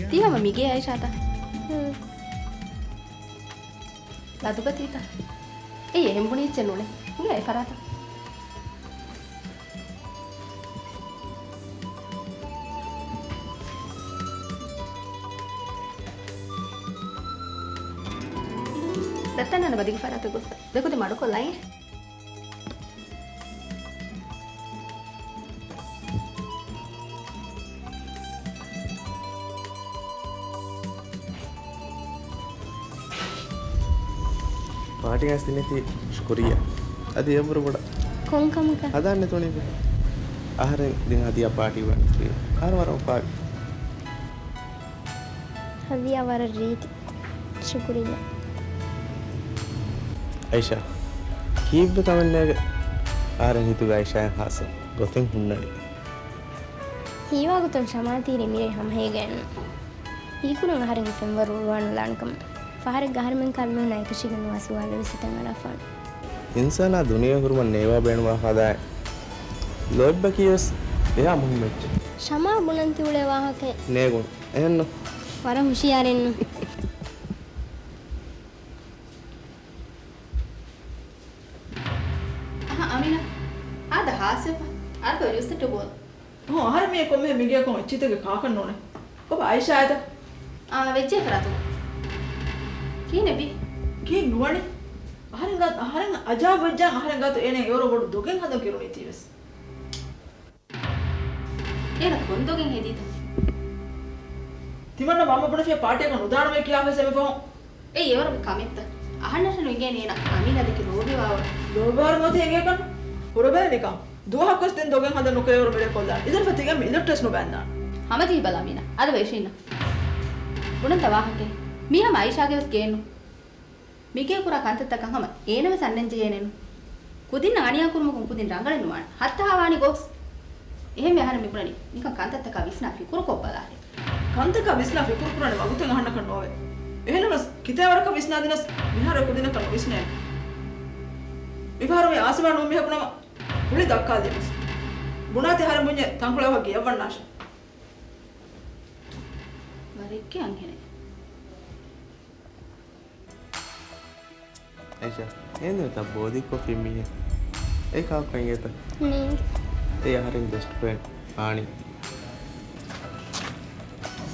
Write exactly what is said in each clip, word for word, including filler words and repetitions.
ތީ ހަމަ މިގޭ އައިޝާތަ؟ ހުން. ލަދުގަތީތަ؟ އެއީ އެހެން ބުނި އެއްޗެއް ނޫނޭ. ހިނގާ އެ ފަރާތަށް. ދައްތަން ނަން ބަދިގެ ފަރާތަށް ގޮއްސަ. ދެކުދި މަޑުކޮށްލައި. ޕާޓީ އައިސް ދިނީތީ ޝުކުރިއްޔާ. އަދި އެއަށްވުރެ ބޮޑަށް. ކޮން ކަމަކަށް؟ ހަދާން ނެތުނީ. އަހަރެން ދިން ހަދިޔާ ޕާޓީ ވަން. އަހަރެން ވަރަށް އުފާވި. ހަދިޔާ ވަރަށް ރީތި. ޝުކުރިއްޔާ. އައިޝާ، ކީއްވެ ކަމެއް ނޭގެ. އަހަރެން ހިތުގަ އައިޝާއަށް ހާސް ގޮތެއް ހުންނަނީ. ހީވާގޮތުން ޝަމާ ތީރި މިރޭ ހަމަހޭގައެއްނު. ހީކުރުން އަހަރެންގެ ފެންވަރު އުޅުވާނުލާނެ ކަމަށް. ފަހަރެއްގަ އަހަރެމެން ކަލްމެހުނާ އެކަށީގެން ނުވާ ސުވާލެއް ވެސް ހިތަށް އަރާފާނެ. އިންސާނާ ދުނިޔެ ހުރުމަށް ނޭވާ ބޭނުންވާ ފަދައިން ލޯތްބަކީ ވެސް އެހާ މުހިއްމު އެއްޗެއް. ޝަމާ ބުނަން ތި އުޅޭ ވާހަކައެއް. ނޭގުން. އެހެންނު. ވަރަށް ހުޝިޔާރެއްނު. އަހަ، އަމީނާ. އާދަ ހާސްވެފަ. އަރަކަށް ޖޫސްތައްޓެއް ބޯލަ. ހޫ، އަހަރެން މީ ކޮންމެހެން މިގޭ ކޮން އެއްޗިތަކެއް ކާކަށް ނޫނޭ. ކޮބާ އައިޝާ އެތަ؟ އާ، ވެއްޖެ ފަރާތުގަ. ކިހިނެއްވީ؟ ކިހިން ނުވަނީ؟ އަހަރެން ގާތު، އަހަރެން އަޖާބު ވެއްޖާ އަހަރެން ގާތު އޭނަ އެވަރު ބޮޑު ދޮގެއް ހަދަން ކެރުނީތީ ވެސް. އޭނަ ކޮން ދޮގެއް ހެދީތަ؟ ތިމަންނަ މަންމަ ބުނެފިޔާ ޕާޓީއަކަށް ނުދާނަމޭ ކިޔާފަ ސެމިފަހުން. އެއީ އެވަރުގެ ކަމެއްތަ؟ އަހަންނަށް ނުއިނގޭނެ އޭނަ އަމީނާ ދެކެ ލޯބިވާވަރު. ލޯބިވާވަރު ނުވަތަ އެނގޭކަން؟ ކުރަބަލަ ނިކަން. ދުވަހަކުވެސް ދެން ދޮގެއް ހަދަން ނުކުރޭވަރު މިރޭ ކޮށްލާނެ. އިދަންފަ ތިގެން އިލެކްޓްރެސް ނުބައިންދާނެ. ހަމަޖެހިބަލަ އަމީނާ. އަދި ވައިޝީންނަ. ބުނަންތަ ވާހަކައެއް. މީ ހަމަ އައިޝާގެ ވެސް ގެއެއްނު. މިގޭ ކުރާ ކަންތައްތަކަށް ހަމަ އޭނަ ވެސް އަންނަން ޖެހޭނެނު. ކުދިންނަށް އަނިޔާ ކުރުމަކުން ކުދިން ރަނގަޅެއް ނުވާނެ. ހައްތަހާ ވާނީ ގޯސް. އެހެންވެ އަހަރެން މިބުނަނީ ނިކަން ކަންތައްތަކާ ވިސްނާ ފިކުރުކޮށްބަލާށޭ. ކަންތަކާ ވިސްނާ ފިކުރުކުރާނެ ވަގުތެއް އަހަންނަކަށް ނޯވޭ. އެހެންނަމަސް ކިތައް ވަރަކަށް ވިސްނާދިނަސް މިހާރު އެ ކުދިންނަކަށް ނުވިސްނޭނެ. މިފަހަރު މި އާސިމާ ނޫން މީހަކު ނަމަ ގުޅި ދައްކާލިޔަސް. ބުނާތި އަހަރެން ބުންޏޭ ތަންކޮޅެއް ވަހަށް ގެޔަށް ވަންނާށޭ. ވަރެއްގެ އަންހެނެއް. އައިޝާ، އޭނަ ތަ ބޯދި ކޮފީ މީހެއް. އެ ކާކު އެނގޭތަ؟ ނޭނގެ. އެ އަހަރެން ބެސްޓް ފްރެންޑް އާނި.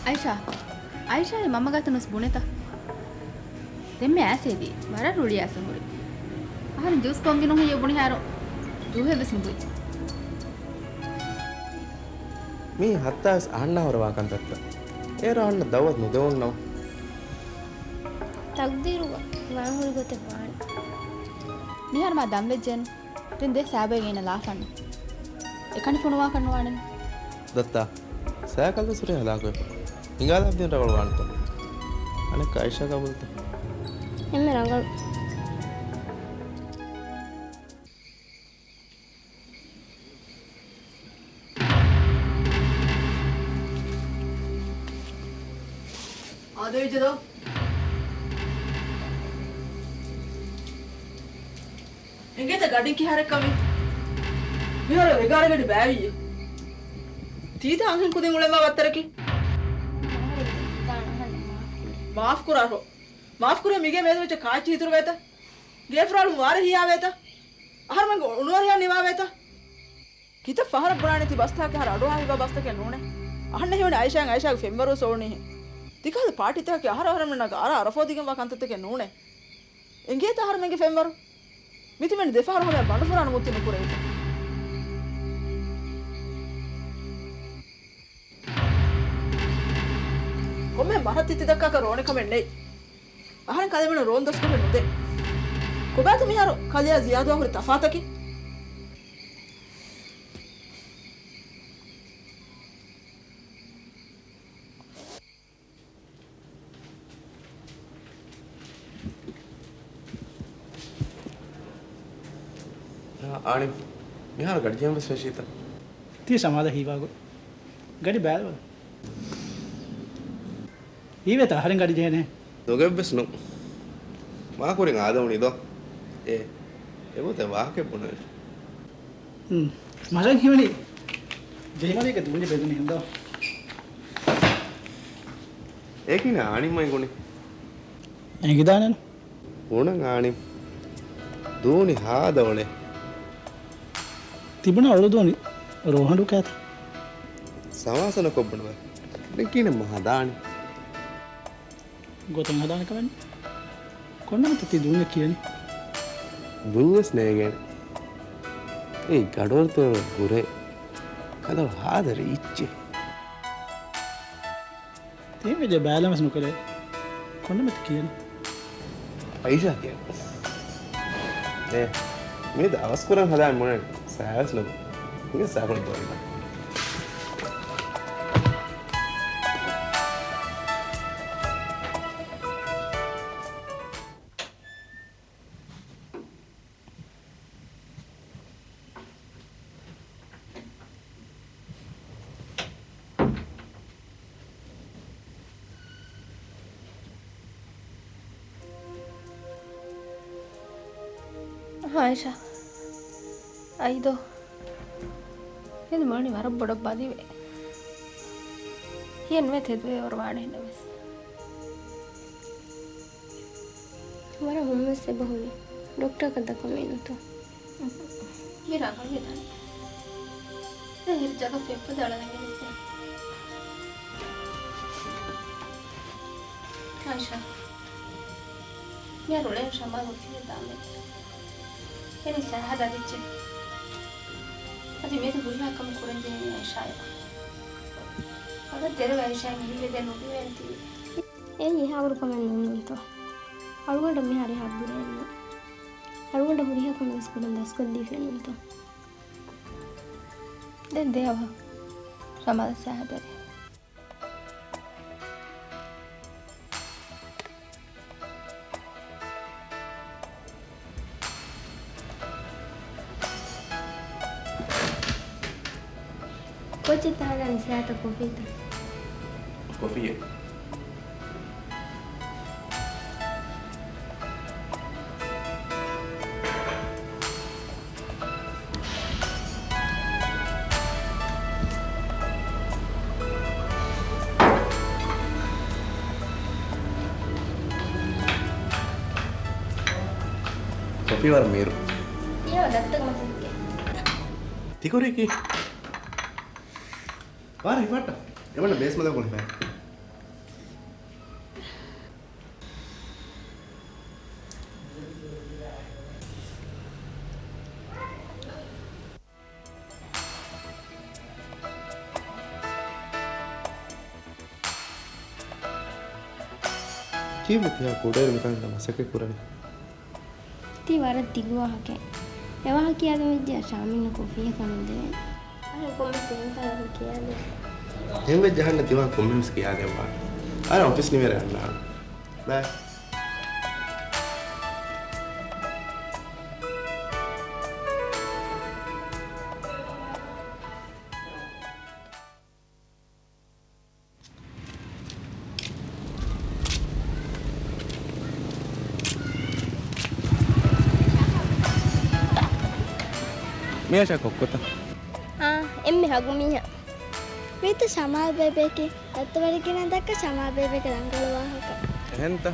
އައިޝާ، އައިޝާ އެ މަންމަ ގާތު ނުސް ބުނެތަ؟ ދެންމެ އައިސް އެދީ، ވަރަށް ރުޅި އައިސް ހުރި. އަހަރެން ޖޫސް ބޮންގިނު ހެޔޮ ބުނިހާރު، ޖޫހެއް ވެސް ނުބުއި. މީ ހައްތާވެސް އަހަންނާ ހުރެވާ ކަންތައްތައް. އޭރު އަހަންނަށް ދައުވަތު ނުދެވުން ނަމަ. ތަގްދީރުގަ ވާން ހުރި ގޮތެއް ވާނެ. މިހާރު މާ ދަން ވެއްޖެން. ދެން ދޭ ސާބައިގެ އޭނަ ލާފަން. އެކަނި ފޮނުވާކަށް ނުވާނެ. ދައްތާ، ސައިކަލް ވެސް ހުރީ ހަލާކުވެފަ. ހިނގާލާ ދިން ރަނގަޅު ވާނެތޯ؟ އަނެއްކާ އައިޝާ ގަބޫލުތަ؟ އެންމެ ރަނގަޅު. އާދެވިއްޖެ ދޯ؟ އެނގޭތަ ގަޑިން ކިހާރެއްކަމެއް؟ މިހާރު އެގާރަ ގަޑި ބައިވިއްޔަ. ތީތަ އަންހެން ކުދިން އުޅެންވާ ވައްތަރަކީ؟ މާފްކުރާށޯ. މާފްކުރޭ މީގެ މޭޒު ވެއްޗަށް ކާއެއްޗެއް އިތުރުވޭތަ؟ ގޭފުރާޅުން ވާރޭ ހިޔާވޭތަ؟ އަހަރުމެންގެ އުނުވަރިޔާ ނިވާވޭތަ؟ ކިތައް ފަހަރަށް ބުނާނެތީ ބަސްތަކަކީ އަހަރު އަޑުއަހާ ހިބާ ބަސްތަކެއް ނޫނޭ. އަހަންނަށް ހީވަނީ އައިޝާއަށް އައިޝާގެ ފެންވަރުވެސް އޮވުނީހެން. ތިކަހަލަ ޕާޓީތަކަކީ އަހަރު އަހަރެމެންނަށް އަރާ އަރަފޯދިގެންވާ ކަންތައްތަކެއް ނޫނޭ. އެނގޭތަ އަހަރުމެންގެ ފެންވަރު؟ މިތިބެނި ދެފަހަރު ހަމަޔަށް ބަނޑުފުރާނު މުއްތި ނުކުރެވިފަ. ކޮންމެ މަރަށް ތިތި ދައްކާކަށް ރޯނެ ކަމެއް ނެތް. އަހަރެން ކަލޭމެންނަށް ރޯން ދަސްކޮށް ނުދޭ. ކޮބާތަ މިހާރު ކަލެޔާ ޒިޔާދުއާ ހުރި ތަފާތަކީ؟ އާނި، މިހާރު ގަޑި ޖެހުން ވެސް ފެށީތަ؟ ތީ ސަމާލަށް ހީވާގޮތް. ގަޑި ބައިލަވަލަ. ހީވޭތަ އަހަރެން ގަޑި ޖެހޭނެ؟ ދޮގެއްވެސް ނޫން. މާ ކުރިން އާދެވުނީ ދޯ؟ އޭ، އެގޮތަށް ވާހަކައެއް ބުނެވި. ހުން. މަށަށް ހީވަނީ ޖެހިމަލީގެ ދުންޏެއް ބެލުނީ ހެން ދޯ؟ އެކިނަ އާނިމައި ގުނި. އެނގިދާނެނު. ބުނަން އާނި. ދޫނި ހާދަ އޮޅެ. ތިބުނަ އޮޅުދޫނި ރޯހަނޑު ކާތަ؟ ސަވާސަނަ ކޮށްބުނުވެ. ދެކީނެ މަ ހަދާނި. ގޮތެއް ހަދާނެ ކަމެއް. ކޮންނަމަތަ ތި ދޫންޏަށް ކިޔަނީ؟ ދުންޏަސް ނޭގޭނެ. އެއީ ގަޑުވަރުތެރެ ގުރޭ. ކަލަ ހާދަ ރީއްޗެއް. ތީވެޖެ ބައިލަމަސް ނުކުރޭ. ކޮންނަމަތަ ކިޔަނީ؟ އައިޝާ ކިޔަނީ. އޭ، މީ ދަވަސް ކުރަން ހަދާން މުޅެން ސާވެސް ނުބު. މީ ސާކުޅަ ބޮއިން. އާއިޝާ، އައިދޯ، ހިނދު މަނި ވަރަށް ބޮޑަށް ބަލިވޭ. ހިޔެއް ނުވޭ ތެދުވެވަރު ވާނެ ހިނދުވެސް. ވަރަށް ހުންވެސް އެބަހުރި. ޑޮކްޓަރަކަށް ދައްކަމޭ ނުތޯ؟ މި ރަނގަޅުވެދާނެ. ދެ ހިރި ޖަގަ ފެއްޕަ ދަޅަލަނގެނެސް ދެ. އާއިޝާ. މިހާރު އުޅޭނު ޝަމާލް އޮފީހަށް ދާންވީ. އެނީ ސާހަ ދަދިއްޗެ. އަދި މިއަދު ހުރިހާ ކަމެއް ކުރަން ޖެހޭނީ އައިޝާއަށް. ވަރަށް ދެރަވެ އައިޝާއަށް ހިތްވެދޭން ނުދެވޭނެތީ. އެއީ އެހާވަރު ކަމެއް ނޫންތޯ. އަޅުގަނޑަށް މިހާރު އެހާ ބުރައެއް ނޫން. އަޅުގަނޑަށް ހުރިހާ ކަމެއް ވެސް ކުރަން ދަސްކޮށްދީފައި ނޫންތޯ. ދެން ދޭ އަވަހަށް. ޝަމާލަށް ސާހަ ދެރޭ. ކޯޗެއް ތާގަން ސާތަ ކޮފީތަ؟ ކޮފީއެއް. ކޮފީ ވަރަށް މީރު. ތިޔަ ދައްތަގަ މަސައްކަތް. ތިކުރީކީ؟ ވާރ ހިފާއްޓަ. އެމަންނަ ބޭސް މަދަ ކުޅިފައި. ކީއްވެ ތިހާ ކުޑައިރު މިކަންތައް މަސައްކަތް ކުރަނީ؟ ތީ ވަރަށް ދިގު ވާހަކައެއް. އެ ވާހަކަ ކިޔާދެމިއްޖެ ޝާމިންނަށް ކޮފީއަކަށް ނުދެވޭނެ. އަހަން ކޮންމެސް އެހެން ކަހަލަ ކިޔާދޭ. ހެންވެއްޖެ އަހަންނަށް ތިވާން ކޮންމެވެސް ކިޔާދެއްވާނެ. އަރަ އޮފީސް ނިމޭރޭ އަންނާނެ. ބައި. މިއަށާ ކޮއްކޮތަ؟ އާ، އެންމެ ހަގު މީހާ. މީތަ ޝަމާލް ބޭބެއަކީ. އައްތަވަރިގެނަށް ދައްކަ ޝަމާލް ބޭބެގެ ރަނގަޅު ވާހަކަ. އެހެންތަ؟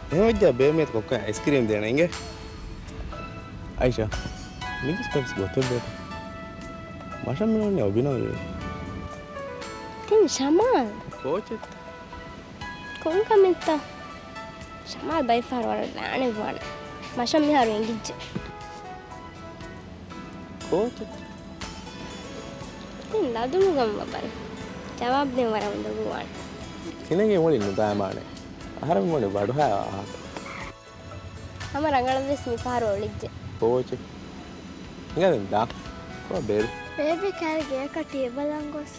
އެހެންވެއްޖާ ބޭބެ މީތަ ކޮއްކޮ އައިސްކްރީމް ދޭނަ އިނގޭ. އައިޝާ، މިގިސް ޕެޕްސް ގޮތެއް ދޭތަ؟ މަށަށް މި ވަނީ އޮބިނޯ ވެ. ތިން ޝަމާލް. ކޯޗެއްތަ؟ ކޮން ކަމެއްތަ؟ ޝަމާލް ބައިފަހަރު ވަރަށް ލާނެއްވާނެ. މަށަށް މިހާރު އެނގިއްޖެ. ކޯޗެއް؟ ތިން ލަދުމުގަން ވަބަން. ޖަވާބު ދޭން ވަރަށް އުނދަގޫވާނެ. ތިނެގެ މުޅި ނުދާމާނެ. އަހަރެން މުޅި ވަޑުހާ ވާހަކަ. ހަމަ ރަނގަޅަށްވެސް މިފަހަރު އޮޅިއްޖެ. ކޯޗެއް؟ ހިނގާދެން ދާ. ކޮބާ ބޭބެ؟ ބޭބެ ކައިރި ގެއަކަށް ޓީވީ ބަލަން ގޮސް.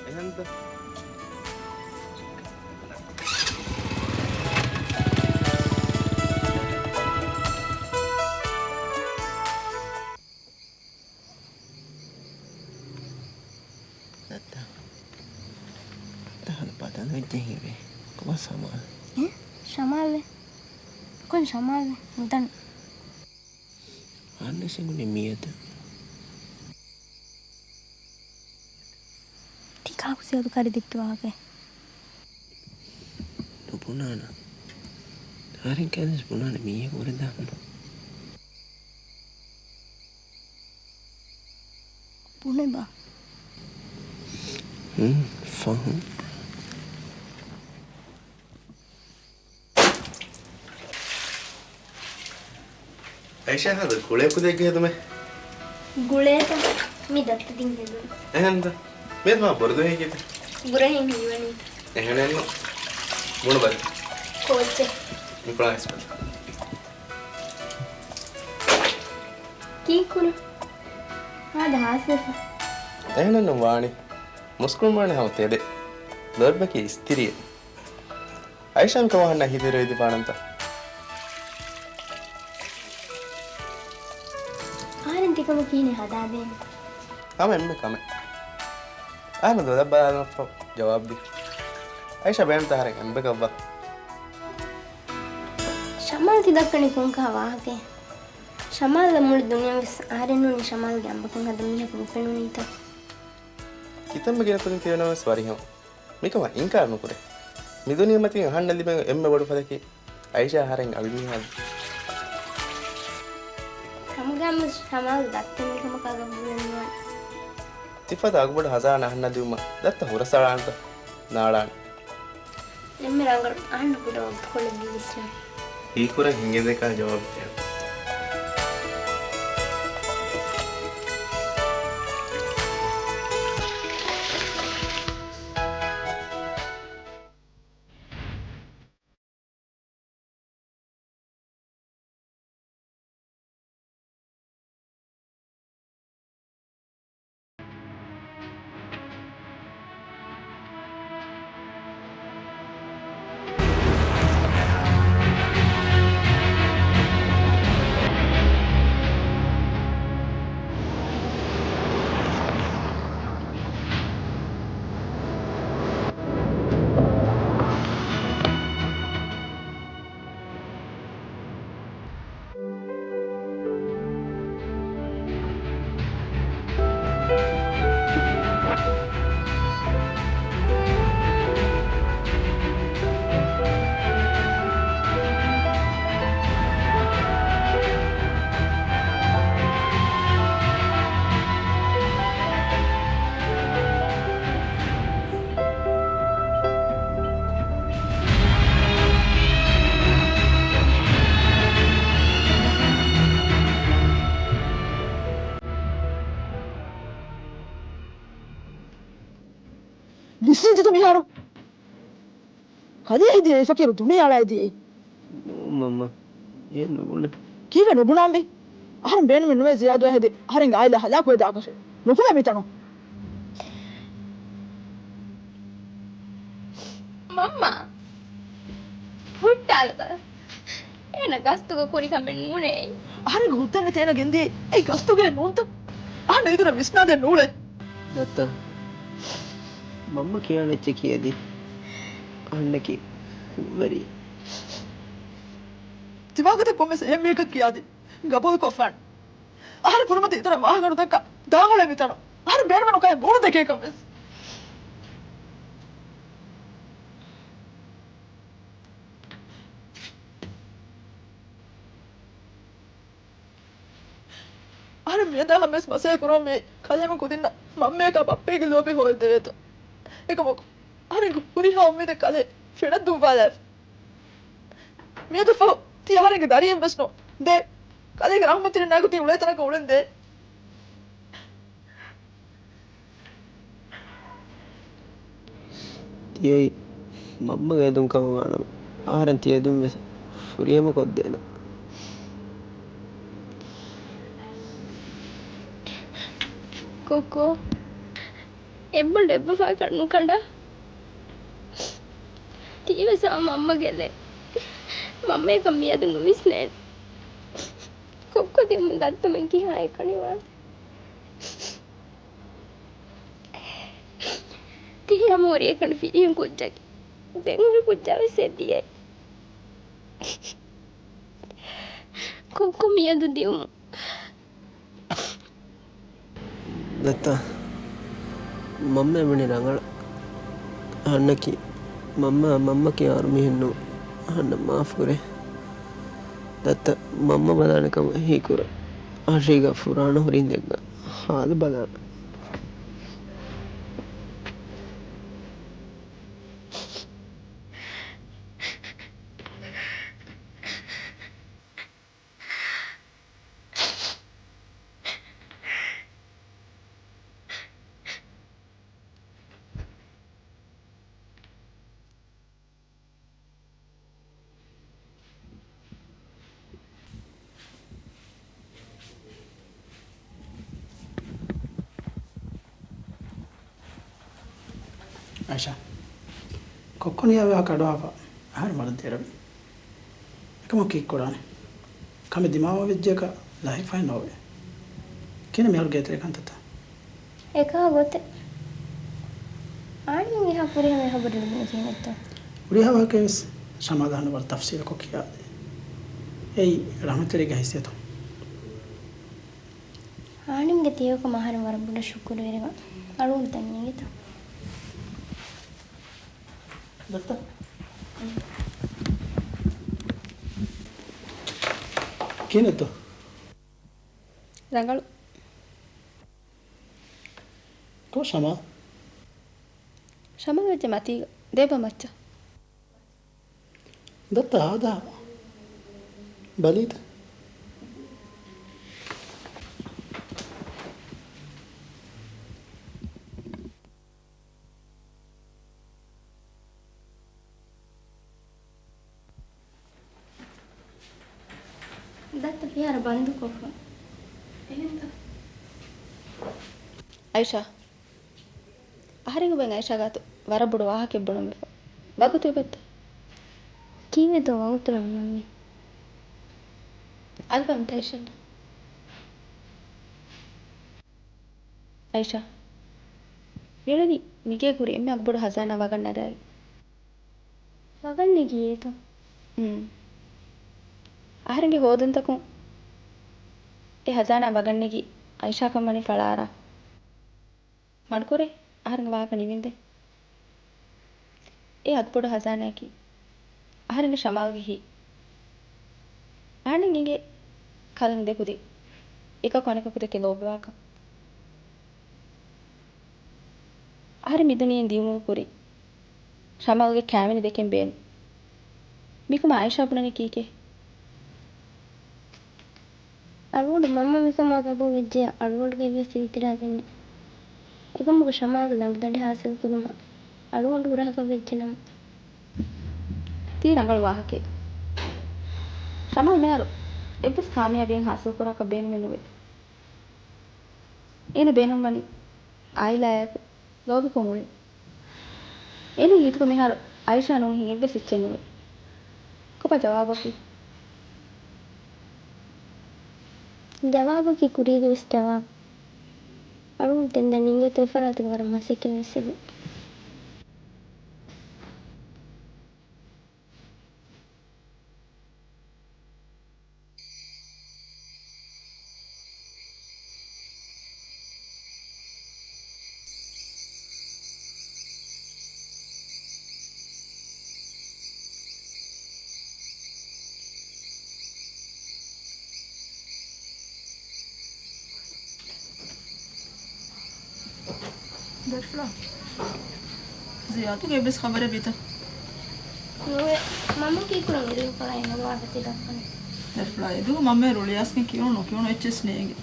އެހެންތަ؟ ދައްތަ. ދައްތަ ހަނު ބަދަލުވެއްޖެ ހީވޭ. ކޮބާ ޝަމާލް؟ އެ؟ ޝަމާލްވެ؟ ކޮން ޝަމާލްވެ؟ ނުދަން. އަންނަ ސިނގުނި މިއަދު. ތި ކާކު ސިޔަދު ކަރި ދެއްކި ވާހަކައެއް. ބުނާނަ. އަހަރެން ކައިރިވެސް ބުނާނެ މީހަކު ވުރެދާ ހުންނަ. ބުނެބާ. ހުން، ފަހުން. އައިޝާ ހާދަ ގުޅޭ ކުދޭގެ ހެދުމެއް. ގުޅޭތަ؟ މި ދައްތަ ދިން ހެދުން. އެހެންތަ؟ މި މާ ބޮޑު ދުވަހެއް ކިތަ؟ ބުރަހެން ހީވަނީ. އެހެނެއްނު. ބުނުބަލަ. ކޯއްޗެއް؟ މިކޮޅާ އިސްބަލަ. ކީއްކުރު؟ ހާދަ ހާސްވެފަ. އެހެނެއްނު ވާނީ. މުސްކުޅުން ވާނެ ހަމަ ތެދެއް. ލޯތްބަކީ އިސްތިރިއެއް. އައިޝާ މިކަމާ ހަންނަ ހިތިރި އިދިފާނަންތަ؟ އަހަރެން ތިކަމަށް ކިހިނެއް ހަދާދޭނެ؟ ހަމަ އެންމެ ކަމެއް. އަހަރެން ދޮލަށް ބަލާލަމަށްފަހު ޖަވާބު ދި. އައިޝާ ބޭނުންތަ އަހަރެން އެނބަކަށްވާ. ޝަމާލް ތި ދައްކަނީ ކޮންކަހަ ވާހަކައެއް؟ ޝަމާލްއަށް މުޅި ދުނިޔެވެސް އަހަރެން ނޫނީ ޝަމާލްގެ އަނބަކަން ހަދަ މީހަކު ނުފެނުނީތަ؟ ކިތަންމެ ގިނަ ކުދިން ތިބެނަމަވެސް ވަރިހަމަ. މިކަމަށް އިންކާރު ނުކުރޭ. މި ދުނިޔެމަތީގަ އަހަންނަށް ލިބޭ އެންމެ ބޮޑު ފަދަކީ އައިޝާ އަހަރެން އަޅުމީހާ. ހަމަގައިމުވެސް ޝަމާލް ދައްތަ މިކަމަކާ ގަބޫލެއް ނުވާނެ. ތިފަދަ އަގުބޮޑު ހަޒާނާ އަހަންނަށް ލިބުމަށް ދައްތަ ހުރަސްއަޅާނެތަ؟ ނާޅާނެ. އެންމެ ރަނގަޅު އަހަންނަށް ކުޑަ ވަގުތުކޮޅެއް ދީވިސްނަން. ހީކުރަން ހިނގެންދެން ކާ ޖަވާބު ދޭން. ނިސްރީން ތިތަ މިހާރު؟ ކަލޭ ހެދިޔައީ ފަކީރު ދުނިޔެ އަޅާ ހެދިޔައީ. ނޫން މަންމަ، އެ ނުބުނެ. ކީއްވެ ނުބުނާންވީ؟ އަހަރެން ބޭނުމެއް ނުވޭ ޒިޔާދުއާ ހެދި އަހަރެންގެ އާއިލާ ހަލާކުވެދާކަށެއް. ނުކުމެ މިތަނުން. މަންމާ، ހުއްޓާލަބަލަ. އޭނަ ގަސްތުގަ ކުރި ކަމެއް ނޫނޭ. އަހަރެންގެ ހުއްދަން ނެތޭ އޭނަ ގެންދިޔައީ. އެއީ ގަސްތުގައެއް ނޫންތަ؟ އަހަންނަށް އިތުރަށް ވިސްނާދޭން ނޫޅޭ. ދައްތަ، މަންމަ ކިޔާނެ އެއްޗެއް ކިޔަދީ. އަހަންނަކީ ކުށްވެރި. ތިވާގޮތަށް ކޮންމެސް އެހެން މީހަކަށް ކިޔާދީ ގަބޫލުކޮށްފާނެ. އަހަރެން ކުރިމަތި އިތުރަށް ވާހަކަ ނުދައްކާ ދާން އުޅޭ މިތަނުން. އަހަރެން ބޭނުމެއް ނުކަން މޫނު ދެކޭކަން ވެސް. އަހަރެން މިއަދާ ހަމަވެސް މަސައްކަތް ކުރަމުން މިއީ ކަލޭމެން ކުދިންނަށް މަންމަޔަކާ ބައްޕައިގެ ލޯބި ހޯއްދެވޭތޯ. އެކަމަކު، އަހަރެންގެ ހުރިހާ އުއްމީދެއް ކަލޭ ފެނަށް ދުއްވާލާފަ. މިއަދު ފަހު ތީ އަހަރެންގެ ދަރިއެއް ވެސް ނޫން. ދޭ، ކަލޭގެ ރަހްމަތްތެރި ނަގު ތީ އުޅޭ ތަނަކަށް އުޅެން ދޭ. ތިޔައީ މަންމަގެ އެދުން ކަމަށް ވާނަމަ، އަހަރެން ތިޔަ އެދުން ވެސް ފުރިހަމަ ކޮށްދޭނަން. ކޮއްކޮ، އެއްބަނޑު އެއްބަފާކަށް ނުކަނޑާ. ތީވެސް ހަމަ މަންމަގެ ލެއް. މަންމަޔަކަށް މިއަދު ނުވިސްނޭނެ. ކޮއްކޮ ދިއުމުން ދައްތަމެން ކިހާ އެކަނިވާނެ؟ ތީ ހަމަ ހުރި އެކަނި ފިރިހެން ކުއްޖަކީ. ދެން ހުރި ކުއްޖާ ވެސް އެދިޔައީ. ކޮއްކޮ މިއަދު ދިއުމު. ދައްތަ، މަންމަ އެމަނި ރަނގަޅަށް. އަހަންނަކީ މަންމަ، މަންމަ ކިޔާ އަހަރު މީހެއް ނޫން. އަހަންނަށް މާފު ކުރޭ. ދައްތަ، މަންމަ ބަލާނެ ކަމަށް ހީކުރަން. އަށީގަ ފުރާނަ ހުރީން ދެންގަ ހާލު ބަލާނަން. އައިޝާ، ކޮއްކޮ ނިޔާވާ ކަޑުއަހާފަ އަހަރެން ވަރަށް ދެރަވި. އެކަމަކު ކީއްކުރާނެ؟ ކަމެއް ދިމާވާ ވެއްޖެއަކަށް ލަހިފައެއް ނޯވޭ. ކިހިނެއް މިހާރު ގޭތެރޭ ކަންތައްތައް؟ އެކާ ގޮތެއް. އާންމެން އެހާ ފުރިހަމަ ހަބަރު ލިބުނީ ކިހިނެއްތޯ؟ ހުރިހާ ވާހަކައެއް ވެސް ޝަމާލް އަހަންނަށް ވަރަށް ތަފްސީލުކޮށް ކިޔާދޭ. އެއީ ރަޙްމަތްތެރިގެ ހައިސިއްޔަތުން. އާންމެންގެ ތިޔަކަމަށް އަހަރެން ވަރަށް ބޮޑަށް ޝުކުރުވެރިވާ. އަޅުގަނޑު ދެން ނޭނގޭތޯ؟ ދައްތަ. ކިހިނެއްތޯ؟ ރަނގަޅު. ކޮށް ޝަމާ؟ ޝަމާ ވެއްޖެ މަތީގަ. ދޭބަ މައްޗަށް. ދައްތަ ހާދަ ބަލީތަ؟ ދައްތަ ފިހާރަ ބަންދުކޮށްފަ. އެހެންތަ؟ އައިޝާ. އަހަރެން އޮބެން އައިޝާ ގާތު ވަރަށް ބޮޑު ވާހަކައެއް ބުނަން ވެފަ. ވަގުތު އެބައްތަ؟ ކީއްވެތޯ ވަގުތު ރަނގަޅު މަންމީ؟ އަލްބަމް ތައިޝަން. އައިޝާ، މިއުޅެނީ މިގޭގަ ހުރި އެންމެ ވަރަށް ބޮޑު ހަޒާނާ ވަގަށް ނަގައި. ވަގަށް ނެގިއޭތޯ؟ ހުން. އަހަރެންގެ ހޯދުންތަކުން އެ ހަޒާނާ ވަގަށް ނެގި އައިޝާ ކަން ވަނީ ފަޅާރާ. މަޑުކުރޭ، އަހަރެންގެ ވާހަކަ ނިމިންދޭ. އެ އަތްބޮޑު ހަޒާނާއަކީ އަހަރެންގެ ޝަމާލްގެ ހިތް. އަހަރެން އެނގޭ ކަލަން ދެ ކުދިން އެކަކު އަނެކަކު ދެކެ ލޯބިވާކަން. އަހަރެން މިދުނިޔެއިން ދިޔުމުގެ ކުރިން ޝަމާލްގެ ކާވެނި ދެކެން ބޭނުން. މިކަމަށް އައިޝާ ބުނަނީ ކީކޭ؟ އަޅުގަނޑު މަންމަ މިކަމާ ގަބޫލުވެއްޖެޔާ އަޅުގަނޑުގެ އެއްވެސް އިއުތިރާޒެއް ނެތް. އެކަމަކު ޝަމާލްގެ ލަނޑުދަނޑި ހާސިލްކުރުމަށް އަޅުގަނޑު ހުރަހަކަށް ވެއްޖެ ނަމަ. ތީ ރަނގަޅު ވާހަކައެއް. ޝަމާލް މިހާރު އެއްވެސް ކާމިޔާބީއެއް ހާސިލްކުރާކަށް ބޭނުމެއް ނުވޭ. އޭނަ ބޭނުންވަނީ އާއިލާއާއެކު ލޯބިކޮށް އުޅެން. އޭނަގެ ހިތުގަ މިހާރު އައިޝާ ނޫންހެން އެއްވެސް އެއްޗެއް ނުވޭ. ކޮބާ ޖަވާބަކީ؟ ޖަވާބަކީ ކުރީގެ ވެސް ޖަވާބު. އަޅުގަނޑު ދެން ދަނީ އިނގޭތޯ އެފަރާތުގަ ވަރަށް މަސައްކަތް ވެސް އެބަ. ދަރިފުޅާ، ޒިޔާދުގެ އެއްވެސް ޚަބަރެއް ވީތަ؟ ނުވޭ. މަންމަ ކީއްކުރަން އިރުއިރުކޮޅާ އެނގިވާ ގަތި ދައްކަނީ. ދަރިފުޅާ، އެދުވަހު މަންމަ ރުޅިއައިސްގެން ކިޔުނު ނުކިޔުނު އެއްޗެއް ނޭނގެ.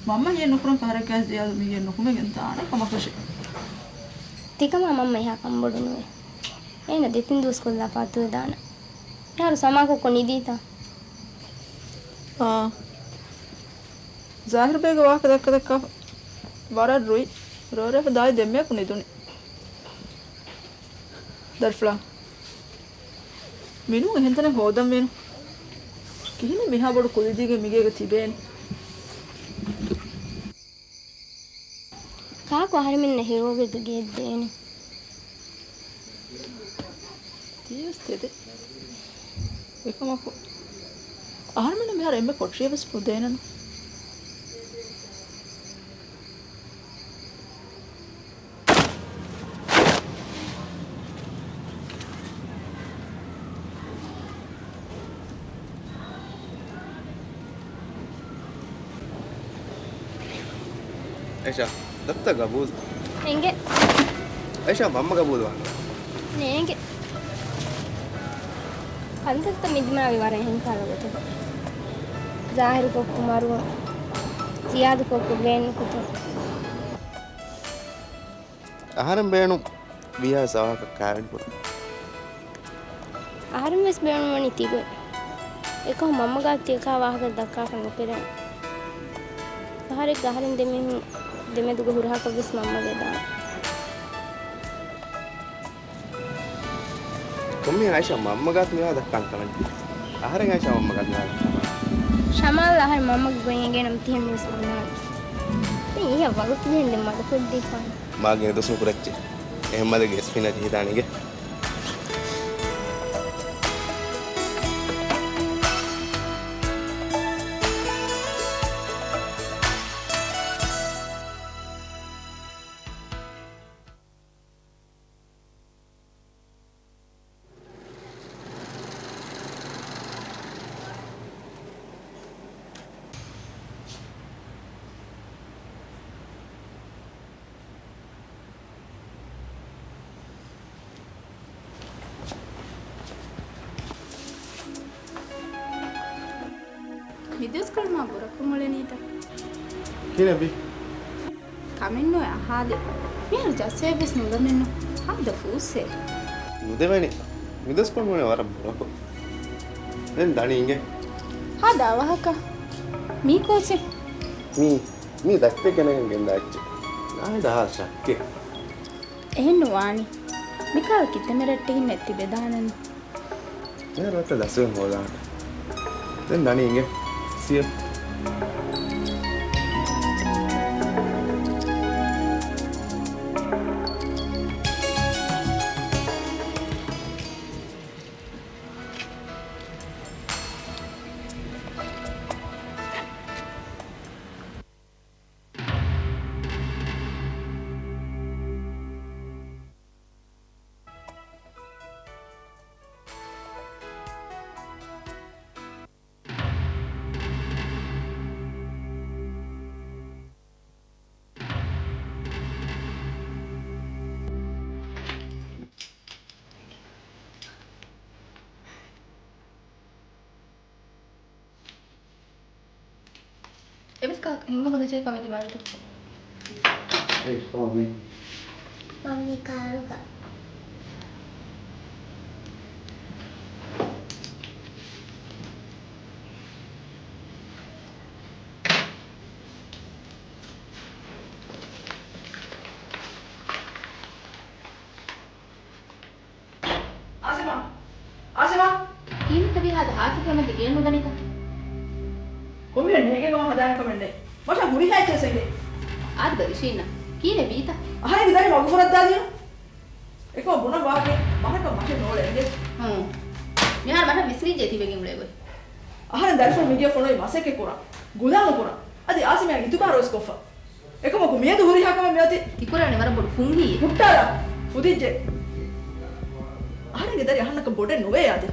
މަންމަ ހިޔެއް ނުކުރަން ފަހަރެއްގަ ޒިޔާދު މި ހިޔެއް ނުކުމެގެން ދާނެ ކަމަކަށެއް. ތިކަމާ މަންމަ އެހާ ކަންބޮޑު ނުވޭ. އޭނަ ދެތިން ދުވަސް ކޮށްލާފަ އަތުވެދާނެ. މިހާރު ސަމާ ކޮއްކޮ ނިދީތަ؟ އާ. ޒާހިރުބޭގެ ވާހަކަ ދައްކަ ދައްކާފަ ވަރަށް ރުއި. ރޯރޭފަ ދާއި ދެންމެއަކު ނިދުނީ. ދަރިފުޅާ. މިނޫން އެހެން ތަނެއް ހޯދަންވީނު. ކިހިނެއް މިހާ ބޮޑު ކުލިދީގެން މިގޭގަ ތިބޭނީ؟ ކާކު އަހަރެމެންނަށް ހެޔޮވެގެ ގެއެއް ދޭނެ. ތީވެސް ތެދެއް. އެކަމަކު، އަހަރެމެންނަށް މިހާރު އެންމެ ކޮޓަރިއެއް ވެސް ފުދޭނެނު. އައިޝާ، ދައްތަ ގަބޫލު. އެނގޭ. އައިޝާ، މަންމަ ގަބޫލު ވާނެ. ނޭނގެ. ކަންތައްތައް މިދިމާވި ވަރަށް އެހެން ކަހަލަ ގޮތަކަށް. ޒާހިރުކޮށް ކުމަރު، ޒިޔާދުކޮށް ގެން ކުތު. އަހަރެން ބޭނުން ވީހާވެސް އަވަހަކަށް ކާވެނި ކުރަން. އަހަރެން ވެސް ބޭނުންވަނީ ތިގޮތް. އެކަހު މަންމަގާ ތިޔަކާ ވާހަކަ ދައްކާކަށް ނުކެރޭނެ. އަހަރެއްގެ އަހަރެން ދެމީހުން ދެމެދުގަ ހުރަހަކަށް ވެސް މަންމަ ވެދާނެ. ކޮންމެ އައިޝާ މަންމަގާ މިވާ ދައްކާން ކަމެއް. އަހަރެން އައިޝާ މަންމަގާ މިވާ ދައްކާން. ޝަމާލް އަހަރެން މަންމަގެ ގޮތް އެނގޭނަމަ ތިހެން ވެސް ބުނާނެ. ތި އިހަށް ވަގުތު ދޭން ދެން މަދުކޮށްދީފާނެ. މާ ގިނަ ދުސް ނުކުރައްޗޭ. އެހެން މަދެއްގެ އެސްފިނަށް ޖެހިދާނެ އިނގޭ. މި ދުވަސްކޮޅު މާ ބުރަކޮށް އުޅެނީތަ؟ ކިހިނެއްވީ؟ ކަމެއްނުވޭ އަހާލި. މިހާރު ޖައްސައެއްވެސް ނުލަމެއްނު. ހާދަ ފޫއްސޭ. ނުދެވެނީ. މި ދުވަސްކޮޅު ނޫނޭ ވަރަށް ބުރަކޮށް. ދެން ދަނީ އިނގޭ. ހާދަ އަވަހަކަށް. މީ ކޯޗެއް؟ މީ، މީ ދައްތެއްގެ ނަގަން ގެންދާ އެއްޗެއް. ނާހިދާ ހާ ޝައްކެއް. އެހެން ނުވާނީ. މިކަހަލަ ކިތަންމެ ރައްޓެހިންނެއް ތިބެދާނެން. މިހާރު އަތަށް ދަސްވެގެން ހޯދާނެ. ދެން ދަނީ އިނގޭ. ސީ އެމް. އެވެސް ކާކު ހިނގަމުން ޖެހިފަ މި ދިމާވެތި. އެއް ކޮމެ. މަންމީ ކާރުގަ. އާސިމާ! އާސިމާ! ކީއްތަ ވީ ހާދަ ހާސިކަމެއް ދިގޭން ނުދަނީތަ؟ ކޮންމެ ނޭގެ ގޮވާ ހަދާނެ ކަމެއް ނެތް. މަށަށް ހުރިހާ އެއްޗެއް ސެނގޭ. އާދަ ރިޝީންނަ. ކީއްތަ ވީތަ؟ އަހަރެންގެ ދަރި މަގުފުރައްދާލިނު. އެކަމަ ބުނަން ވާހަކަ މަހަކަށް މަށެއް ނޯޅެ އިނގޭ. ހޫނ. މިހާރު މަށަށް ވިސްނިއްޖެ ތިބެގެން އުޅޭ ގޮތް. އަހަރެން ދަރިފުޅު މިގޭ ފޮނުވި މަސައްކަތް ކުރާ. ގުދާމު ކުރާ. އަދި އާސިމްއާ އިތުބާރު ވެސް ކޮށްފަ. އެކަމަކު މިއަދު ހުރިހާ ކަމެއް މިއޮތީ. ތިކުރާނެ ވަރަށް ބޮޑު ފުންހީއެއް. ހުއްޓާލާ. ފުދިއްޖެ. އަހަރެންގެ ދަރި އަހަންނަކަށް ބޮޑެއް ނުވޭ އާދެ.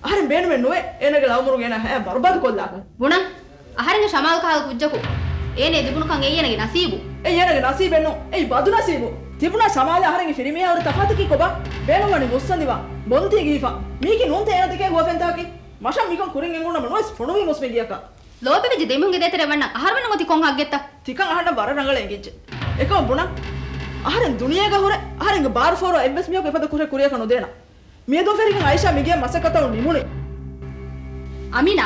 އަހަރެން ބޭނުމެއް ނުވޭ އޭނަގެ އަޅުމުރުގެ އޭނާ ހަޔާތް ބަރުބާދު ކޮށްލާކަށް. ބުނަން. އަހަރެންގެ ޝަމާލް ކަހަލަ ކުއްޖަކު އޭނަ އެ ލިބުނުކަން އެއީ އޭނަގެ ނަސީބު. އެއީ އޭނަގެ ނަސީބެއް ނޫން. އެއީ ބަދު ނަސީބު. ތިބުނާ ޝަމާލާ އަހަރެންގެ ފިރިމީހާ ހުރި ތަފާތަކީ ކޮބާ؟ ބޭނުންވަނީ މުއްސަނދިވާ، ބޮންތީ ގީފާ. މީކީ ނޫންތަ އޭނަ ދެކޭ ހުވަފެންތަކަކީ؟ މަށަށް މިކަން ކުރިން އެނގުނަމަ ނުވެސް ފޮނުވީ މުސް މި ގިޔަކަށް. ލޯބިވެއްޖެ ދެމީހުންގެ ދޭތެރެ ވަންނަ އަހަރުމެންނަށް އޮތީ ކޮން ހައްގެއްތަ؟ ތިކަން އަހަންނަށް ވަރަށް ރަނގަޅަށް އެނގިއްޖެ. އެކަމަ ބުނަން. އަހަރެން ދުނިޔޭގަ ހުރެ، އަހަރެންގެ ބާރު ފޯރުވާ އެއްވެސް މީހަކު އެފަދަ ކުށެއް ކުރިޔަކަށް ނުދޭނަ. މިއަދުން ފެށިގެން އައިޝާ މިގޭ މަސައްކަތަށް ނިމުނީ. އަމީނާ،